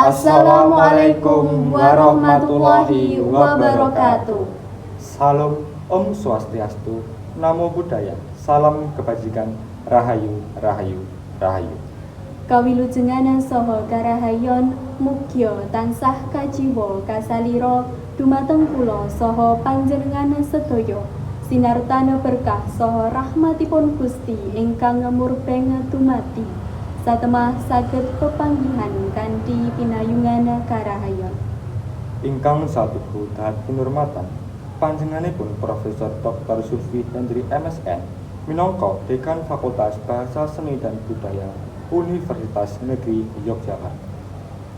Assalamualaikum warahmatullahi wabarakatuh. Salam, Om Swastiastu, Namo Buddhaya, salam kebajikan, rahayu, rahayu, rahayu. Kawilujengan saha karahayon mugya tansah kajiwa kasalira dumateng kula saha panjenengan sedaya. Sinartan berkah saha rahmatipun Gusti ingkang murbeng dumadi. Satemah saged pepanggihan kanthi pinayungan karahayon. Ingkang satuhu dahat kinurmatan panjenenganipun Profesor Dr. Zulfi Hendri MSN minangka Dekan Fakultas Bahasa Seni dan Budaya Universitas Negeri Yogyakarta.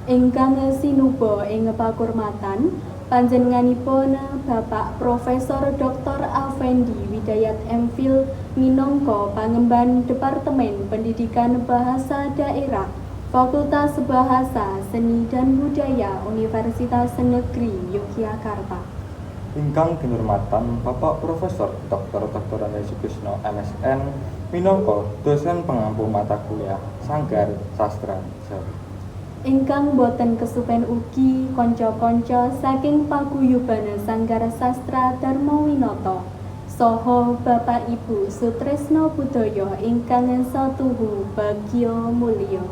Ingkang sinuba ing pakurmatan panjenenganipun Bapak Profesor Dr. Affendi Widayat MPhil minangka Pangemban Departemen Pendidikan Bahasa Daerah Fakultas Bahasa Seni dan Budaya Universitas Negeri Yogyakarta. Ingkang kinurmatan Bapak Profesor Dr. Dr. Sukisno MSN minangka dosen pengampu mata kuliah Sanggar Sastra Jawi. Ingkang boten kesupen ugi kanca-kanca saking paguyuban Sanggar Sastra Dharma Winata saha Bapak Ibu Sutresna Budaya ingkang satuhu bagya mulya.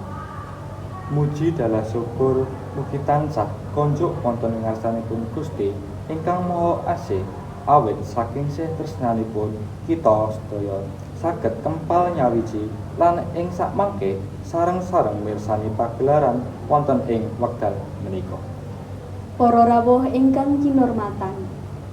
Muji dalah syukur mugi tansah konjuk wonten ngarsanipun Gusti ingkang Maha Asih, awit saking sih tresnanipun kita sedaya saged kempal nyawiji lan ing sakmangke sareng-sareng mirsani pagelaran wonten ing wekdal menika. Para rawuh ingkang kinurmatan,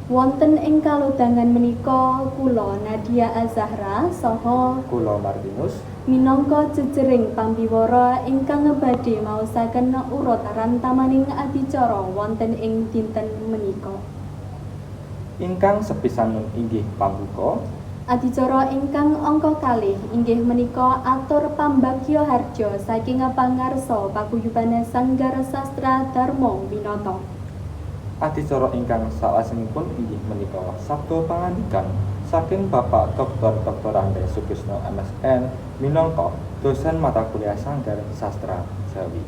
wonten ing kalodhangan menika kula Nadia Azahra saha kula Martinus minangka jejering pambiwara ingkang badhe maosaken urut rantamaning adicara wonten ing dinten menika. Ingkang sepisanan inggih pambuka. Adicara ingkang angka kalih inggih menika atur pambagya harja saking pangarsa paguyuban Sanggar Sastra Dharma Winata. Adicara ingkang salajengipun inggih menika sabda pangandikan saking Bapak Dr. Dr. Andes Sukisno MSN minangka dosen mata kuliah Sanggar Sastra Jawi.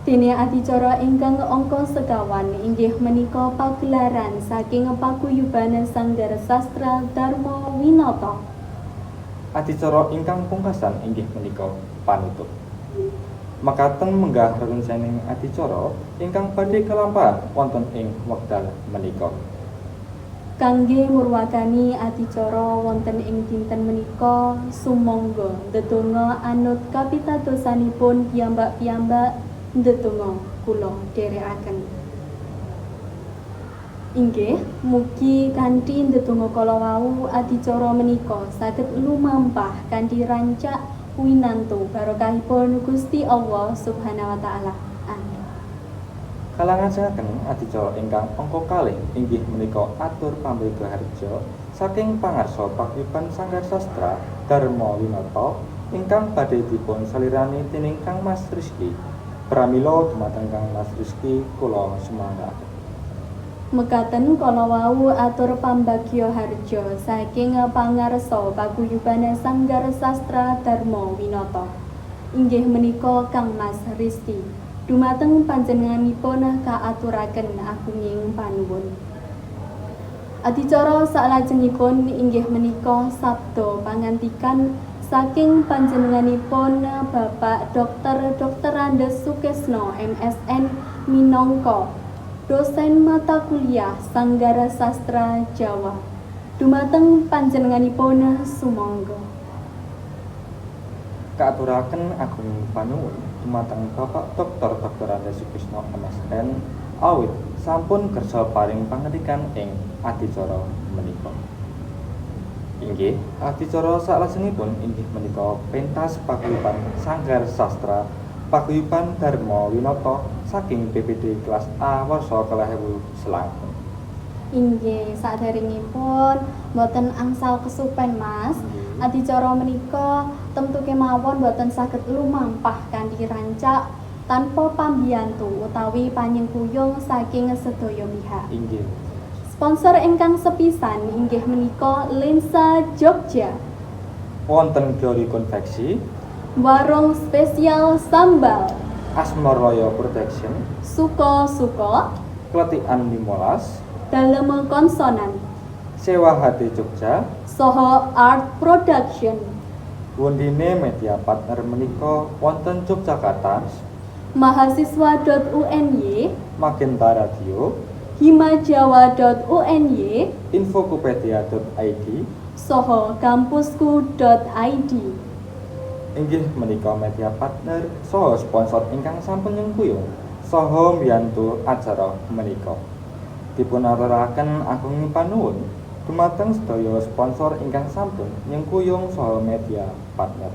Dene adicara ingkang angka sekawan inggih menika pagelaran saking paguyuban Sanggar Sastra Dharma Winata. Adicara ingkang pungkasan inggih menika panutup. Mekaten menggah rerencangan adicara ingkang badhe kelampahan wonten ing wekdal menika. Kangge murwakani adicara wonten ing dinten menika, sumangga ndedonga anut kapitadosanipun piyambak-piyambak. Ndedonga kula dherekaken. Inggih, mugi kanthi ndedonga kala wau adicara menika saged lumampah kanthi rancak winantu barokahipun Gusti Allah Subhanahu wa taala. Amin. Kalajengaken adicara ingkang angka kalih inggih menika atur pambagya harja saking pangarsa paguyuban Sanggar Sastra Dharma Winata ingkang badhe dipun salirani dening Kang Mas Rizky. Pramila dumateng Kang Mas Rizky kula sumangga. Mekaten kala wau atur pambagya harja saking pangarsa paguyuban Sanggar Sastra Dharma Winata. Inggih menika Kang Mas Rizky. Dumateng panjenenganipun kaaturaken agunging panuwun. Adicara saklajengipun inggih menika sabda pangandikan saking panjenenganipun Bapak Dr. Dr. Andes Sukesno MSN minangka dosen mata kuliah Sanggar Sastra Jawa. Dumateng panjenenganipun sumangga. Kaaturaken agunging panuwun dumateng Bapak Dr. Dr. Andes Sukisno MSN awit sampun kersa paring pangandikan ing adicara menika. Inggih, adicara saklajengipun inggih menika pentas paguyuban Sanggar Sastra Paguyuban Dharma Winata saking PPD kelas A warsa 2000 selangkung. Inggih, saderengipun boten angsal kesupen, Mas. Adicara menika temtu kemawon boten saged lumampah kanthi rancak tanpa pambiyantu utawi panyengkuyung saking sedaya pihak. Inggih. Sponsor ingkang sepisan inggih menika Lensa Jogja. Wonten Glory Konveksi, Warung Spesial Sambal. Asmarlaya Production, Suka-suka, Kletikan 15, Dalem Konsonan, Sewa Hati Jogja, saha Art Production. Wondene media partner menika wonten Yogyakarta, Mahasiswa.uny, Magenta Radio, Himajawa.uny, Infokopedia.id, saha kampusku.id. Inggih menika media partner saha sponsor ingkang sampun nyengkuyung saha mbiyantu acara menika. Dipun aturaken agunging panuwun dumateng sedaya sponsor ingkang sampun nyengkuyung saha media partner.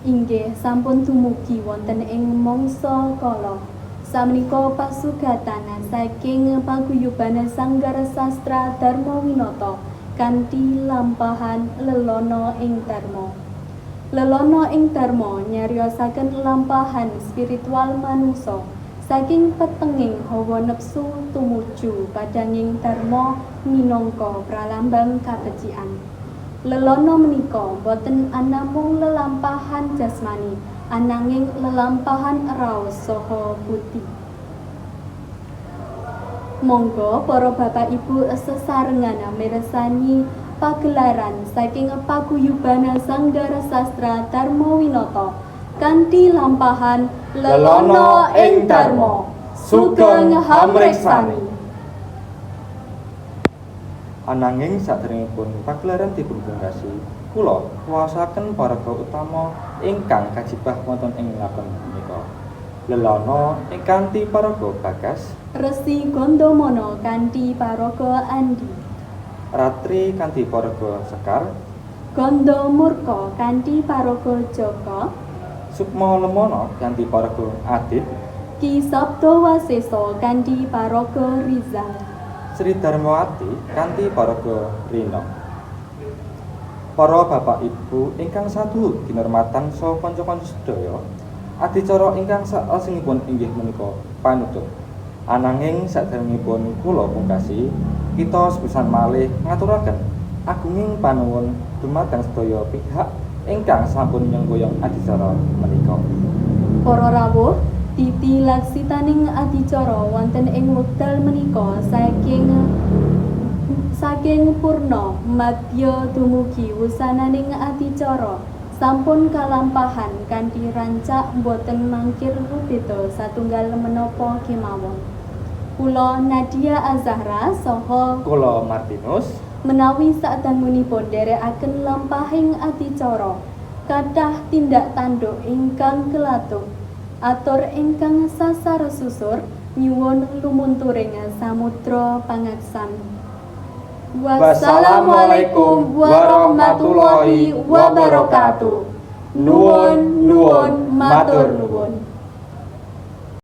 Inggih sampun dumugi wonten ing mangsa kala. Samenika pasugatan saking paguyuban Sanggar Sastra Dharma Winata kanthi lampahan Lelono ing Dharma. Lelono ing Dharma nyariosaken lampahan spiritual manungsa saking petenging hawa nepsu tumuju padhanging dharma minangka pralambang kabecikan. Lelono menika boten anamung lelampahan jasmani, ananging lelampahan raos saha budi. Monggo para bapak ibu sesarengan mirsani pagelaran saking paguyuban Sanggar Sastra Dharma Winata kanthi lampahan Lelono ing Dharma. Sugeng hamreksani. Ananging saderengipun pagelaran dipun pungkasi, kula waosaken paraga utama ingkang kajibah wonten ing lakon punika. Lelono kanthi paraga Bagas, Resi Gondomono kanthi paraga Andi, Ratri kanthi paraga Sekar, Gondo Murka kanthi paraga Jaka, Sukma Lemono kanthi paraga Adit, Ki Sabda Wasesa kanthi paraga Rizal, Sri Darmawati kanthi paraga Rina. Para bapak ibu ingkang sadu ginermatan saha kanca-kanca sedaya, adicara ingkang salajengipun inggih menika panutup. Ananging saderengipun kula pungkasi, kita sepisan malih ngaturaken agunging panuwun dumateng sedaya pihak ingkang sampun nyengkuyung adicara menika. Para rawuh, titi laksitaning adicara wonten ing wekdal menika saking purna madya dumugi wusananing adicara sampun kalampahan kanthi rancak boten mangkir rubeda satunggal menapa kemawon. Kula Nadia Azahra saha Kula Martinus menawi sadangunipun nderekaken lampahing adicara kathah tindak tanduk ingkang kelatuk atur ingkang sasar susur nyuwun lumunturing samudra pangaksami. Wassalamualaikum warahmatullahi wabarakatuh. Nuwun nuwun matur nuwun.